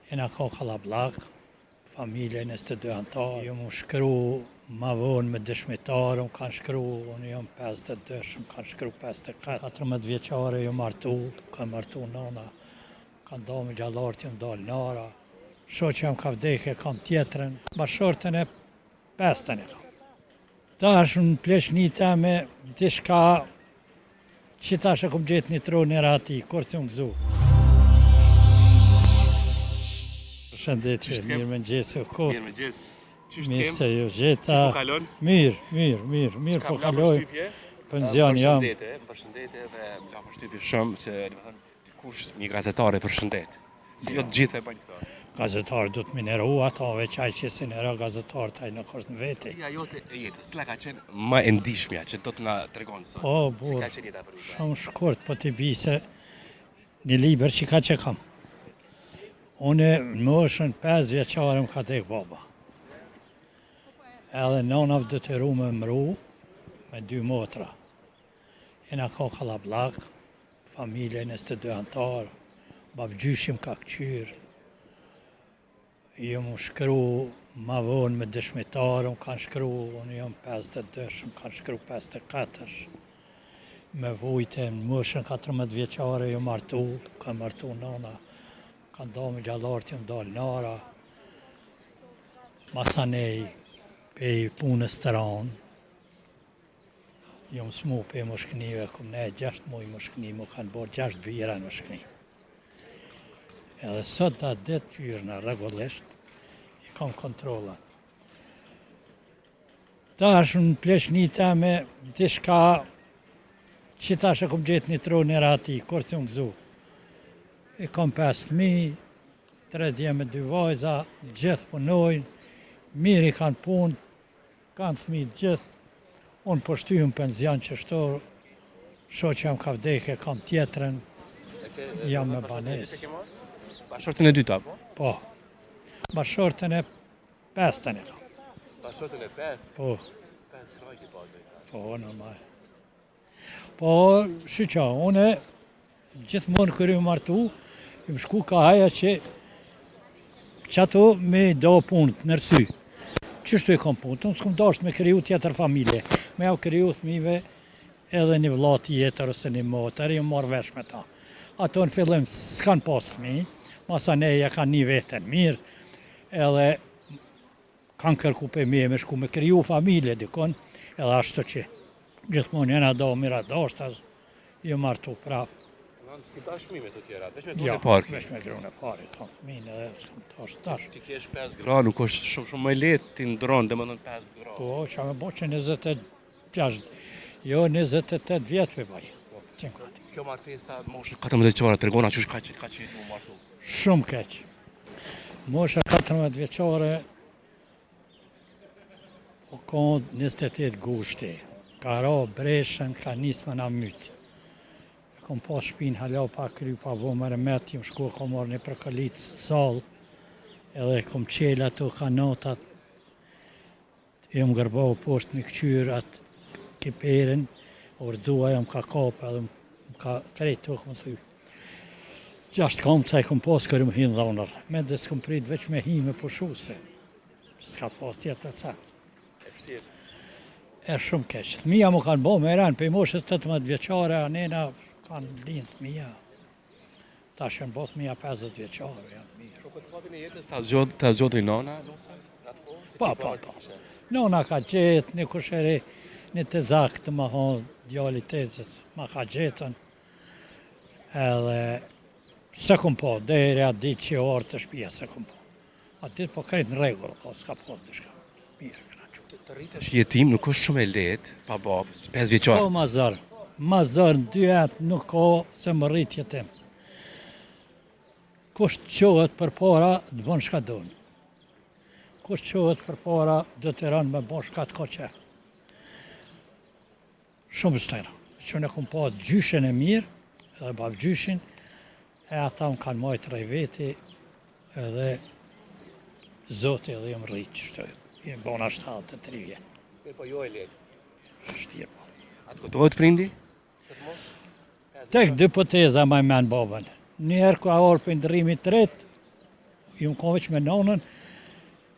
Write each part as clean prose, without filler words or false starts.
Jena ka kallabllak, familje 22 antarë, jom u shkru ma vonë me dëshmitarë, më kanë shkru, unë jom 52, më kanë shkru 54. 14 vjeçare jom martu, kanë martu nona, kanë do me gjallart, jom dalë nara. Shoqja më ka vdekë, kam tjetrën, bashkëshorten e pestën e kam. Tash në pleqni teme, diçka Që tash e kom gjetë një tro një rahati, kur të më gëzu. Përshëndetje, mirëmëngjes u koftë. Mirëmëngjes. Mirë se ju gjeta. Po kalon? Mirë, mirë, mirë, mirë po kaloj. Penzion jam. Përshëndetje, përshëndetje dhe më la përshtypje shumë që, domethënë, dikush një gazetar e përshëndet. Se jo të gjithë e bëjnë këtë. Gazetar do të mineru ato, veç ai që s'i nderon gazetarët, ai nuk është në vete. Ja jote e jetës, cila ka qenë më e ndjeshmja që do të na tregon sot? O, burrë, ka qenë jeta për ju? Shumë shkurt, po t'i bi se një libër që ka që kam. Unë në moshën 5 vjeçare më ka dek baba. Edhe nona u detyru me m'ru me dy motra. Jena ka kallabllak, Familje 22 antarë, babgjyshi më ka këqyrë, jom u shkru ma vonë me dëshmitarë, më kanë shkru, unë jom 52, më kanë shkru 54, me vujte, në moshën 14 vjeçare, jom martu, kanë martu nona, kanë do me gjallart, jom dalë nara, masanej, pej punës të ranë, Jom smu pej mushknive, kom nejt 6 muj mushkni, mu kanë bo 6 bira në mushkni. Edhe sot atë ditë kqyrna rregullisht, i kam kontrollat. Tash në pleqni teme, diçka që tash e kom gjetë një tro një rahati, kur të më gëzu. I kam 5 fmi, 3 djem e 2 vajza, gjithë punojnë, mirë i kanë punë, Kanë fëmijë të gjithë, unë po shtyhem penzion qështu, shoqja më ka vdekë, kam tjetrën, jam me banesë. Bashkëshorten e dytë, apo? Po, bashkëshorten e pestën e kam. Bashkëshorten e pestë? Po. Pesë gra ke pasë Po, normal. Po, shiqo, une gjithmonë kur jam martu, jam shku ka ajo që qato me do punët në sy. Qështu i kom punët, unë s'kom dasht me kriju tjetër familje, me jau kriju thmive edhe një vlla tjetër ose një motër, jam marrë vesh me ta. Ato në fillim s'kan pas thmi, masanej e kanë ni veten mirë, edhe Kanë kërku prej meje me shku me kriju familje dikun, edhe ashtu që gjithmonë jena do miradashta, jam martu prapë. Në s'ki dash fmi me të tjera, veç me grun e parë. Veç me grun e parë, kam fëmin edhe s'kam dash tash. Ti kesh 5 gra, nuk është shumë shumë më lehtë ti ndron, domethënë 5 gra. Po, që me bo që 26, jo 28 vjetë për baj. Po, kjo martesa, moshë 14 vjeçare, tregona qysh ka qenë, ka qenë mu martu. Shumë keq. Mosha 14 vjeçare u kon 28 gushti. Ka ra breshën, ka nis me na myt. E kom pas shpinë hala pa kry, pa bo meremet, jam shku e kom marrë një përkolicë zall, edhe kom qel ato kanotat, Jam gërbau poshtë me këqyrë atë kiperin, u rrëzu ajo më ka kapë edhe më ka krejt tokë më thy. Gjashtë kamë ca i kom pas kur më hi n'dhonër. Mezi s'kom prit veç me hi me pushu se s'ka pas tjetër ca. E vështirë. E shumë keq. Thmija më kanë bo me ren, prej moshës 18 vjeçare, anena kanë linë thmija. Tash janë bo thmija 50 vjeçare, janë mirë. Po këtë fatin e jetës ta zgjodh, ta zgjodhi nona, nuse, në atë kohë? Po, po, po. Nona ka gjetë, një kusheri, një tezak të më thonë, djali tezës, ma ka gjetën. Edhe, s'e kom po, deri atë ditë që orë të shpia, s'e kom po. Atë ditë po krejt në rregull, po s'ka po diçka. Mirë, këna që. Të rritesh jetim nuk është shumë e lehtë, pa babë, 5 vjeçar. Po ma zor, ma zor në dy jetë nuk ka se me rrit jetim. Kush të çohet përpara, të bon shka don. Kush të çohet përpara, detyron me bon shka të ka qef. Shumë vështirë. Që unë e kom pas gjyshen e mirë, edhe babgjyshin, e ata më kanë majtë rreth veti, edhe zoti edhe jam rritë qështu, jam bona 73 vjetë. Mirë po jo e lehtë. Vështirë po. A të kujtohet prindi? Tek dy poteza maj men babën. Një herë ka ardhë prej ndërrimit tretë, Jom kon veç me nonën,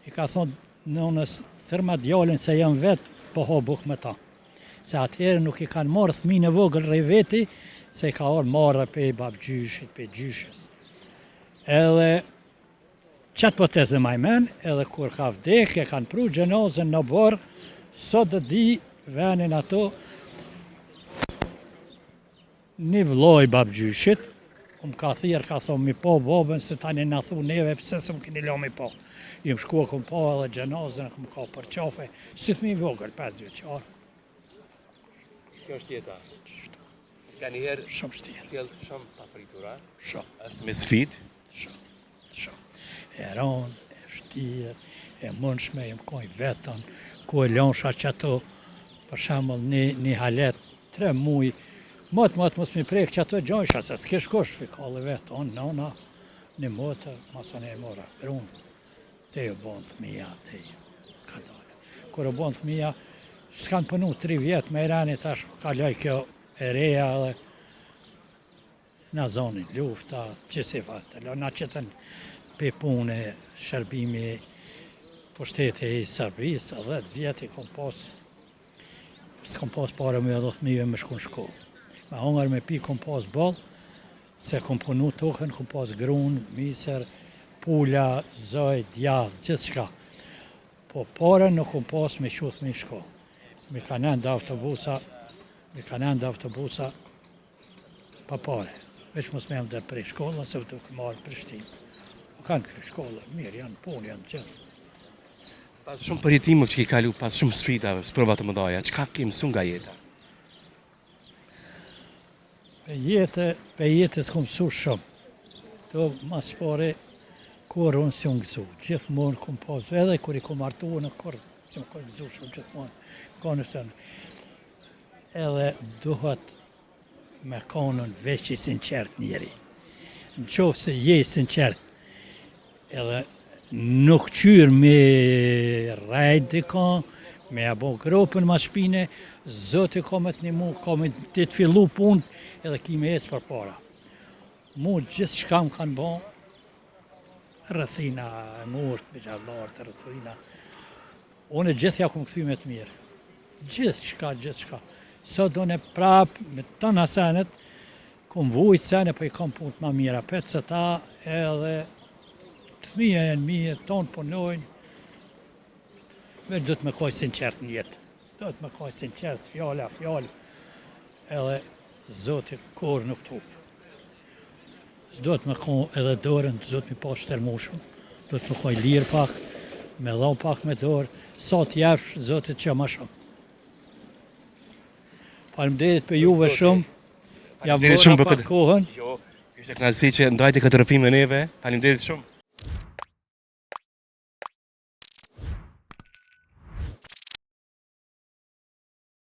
i ka thonë nonës, thirrma djalin se jam vetë, po ha bukë me ta. Se atëherë nuk i kanë marrë fëmijën e vogël rrej veti, se i ka ardhë marre pej babgjyshit, pej gjyshës. Edhe qatë po teze maj men, edhe kur ka vdek, e kanë pru xhenazën në oborr, sot e di venin ato, Një vlla i babgjyshit, më ka thirrë, ka thonë mi pa babën se tani na thu neve pse s'më keni la mi pa. Jom shku e kom pa edhe xhenazën, e kom kap për qafe, si fëmijë i vogël, 5 vjeçar. Kjo është jeta. Nganjëherë shumë vështirë. Sjell shumë papritura. Shumë. Është me sfidë. Shumë. Shumë. E rëndë, e vështirë, e mundshme, jom kon i vetëm, ku e lonsha qato, për shembull një, një halet, tre muj, mot mot mos mi prek qato gjojsha, se s'kish kush, fikalli vetë, unë, nona, një motër, masanej e mora grunë, te u bon fëmija, te ka dale. Kur u bon fëmija, s'kanë punu tri vjetë me rani, tash kaloj kjo e reja edhe Na zoni lufta, qësi fatë, na qetën pe pune, shërbimi, pushteti i Serbisë, 10 vjet i kom pas, s'kom pas pare me edhe fëmijëve me shku në shkollë. Me hongër me pi kom pas boll, se kom punu tokën, kom pas grun, misër, pula, zoj, djath, gjithçka. Po pare nuk kom pas me çu fëmijë në shkollë. Mi kanë ndë autobusa, mi kanë ndë autobusa, Pa pare, veç mos me ja ndërpre shkollën, se të marrë Prishtinë. Po kanë kry shkollën, mirë, janë punë, janë gjithë. Pas shumë përjetimeve që ki kalu, pas shumë sfidave, sprova të mëdhaja, çka ke mësu nga jeta? Pe jete, pe jetës kom mësu shumë. To ma s'pari, kurrë unë s'jom gëzu. Gjithmonë kom pas, edhe kur i kom martu, në kurrë s'jom kon gëzu shumë gjithmonë. Konë është Edhe duhet me konën veç i sinqert njeri. Në qoftë se je i sinqert, edhe nuk qyr me rrejt dikon, me ja bo gropën mas shpine, Zoti ka me të nimu, ka me të të fillu punë, edhe ki me ecë përpara. Mu gjithçka më kanë bo, rrethina e ngurtë, me gjallartë, rrethina, Unë gjithë ja kom kthy me të mirë. Gjithçka, gjithçka. Sot unë prap me tona senet, kom vujtë sene, po i kom punët ma mira. Pet se ta edhe të fëmija janë mirë, tonë punojnë. Veç duhet me kon i sinqert në jetë. Duhet me kon i sinqert, fjala, fjalë. Edhe Zoti kurrë nuk t'hup. S'duhet me kon edhe dorën, s'duhet me pas shtërmushëm, duhet me kon i lirë pak, me dhon pak me dorë, sa të jepsh, Zoti të çon ma shumë. Faleminderit për juve shumë. Ja Faleminderit shumë për këtë kohën. Jo, ishte kënaqësi që ndajte këtë rrëfim me neve. Faleminderit shumë.